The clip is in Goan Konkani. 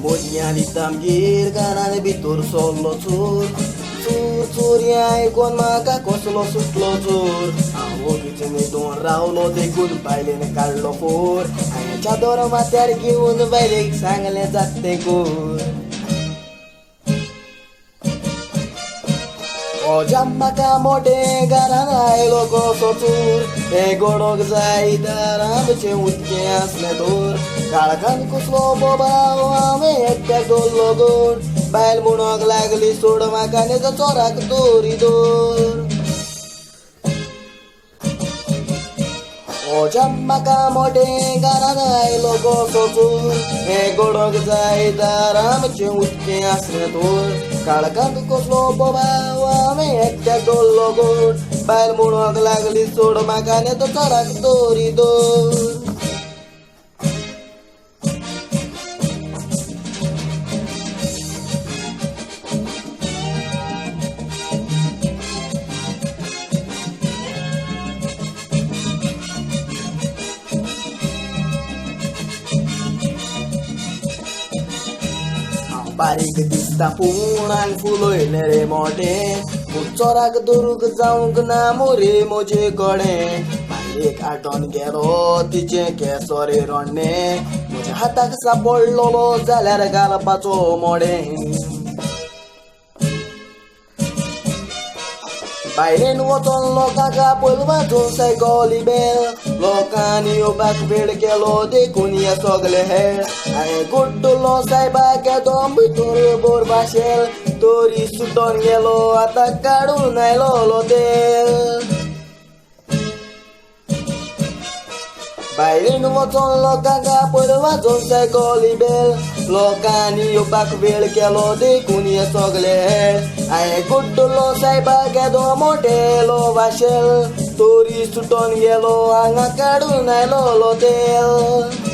मोजयां दिता आमगेर घरान भितर सरलो चोर. चोर चोर हें आयकोन म्हाका कसलो सुटलो जोर. हांव ओगीच न्हिदून रावलो देखून बायलेन काडलो फोर. हांवें चादर माथ्यार घेवन बायलेक सांगलें जात तें कोर. ओज्या म्हाका मोटें घरान आयलो कसो चोर. हें घडोंक जाय दार आमचें उदकें आसलें तर. काळखान कसलो बोबाव हांवें एकट्याक दवरलो गोड. बायल म्हणूंक लागली सोड म्हाका न्ही चोराक दोरी दोर. ओज्या म्हाका मोटें घरान आयलो कसो चोर. हें घडोंक जाय दार आमचें उदकें आसलें तर. काळखांत कसलो बोबाव हांवें एकट्याक दवरलो गोड. बायल म्हणूंक लागली सोड म्हाका न्ही चोराक दोरी दोर. हांव बारीक दिसता पूण आंग फुलयलें रे मोटें. पूण चोराक धरूंक जावंक ना मुरे म्हजे कडेन. बायलेक आटोन गेलो तिचें केंसो रे रोडणें. म्हज्या हाताक सांपडलेलो जाल्यार घालपाचो मोडें. बायलेन वचोन लोकांक आपयल वाजोवन सायकली बेल. लोकांनी येवपाक वेळ केलो देखून हे सगले हेळ. हांवें गुड्डुलो सायबाक येदो भितर भर भाशेल. तरी सुटोन गेलो आतां काडून आयलोलो तेल. बायलेन वचोन लोकांक आपयल वाजोवन सायकली बेल. लोकांनी येवपाक वेळ केलो देखून हे सगले हेळ. हांवें गुड्डुलो सायबाक येदो मोटेलो वाशेल. तरी सुटोन गेलो हांगा काडून आयलोलो तेल.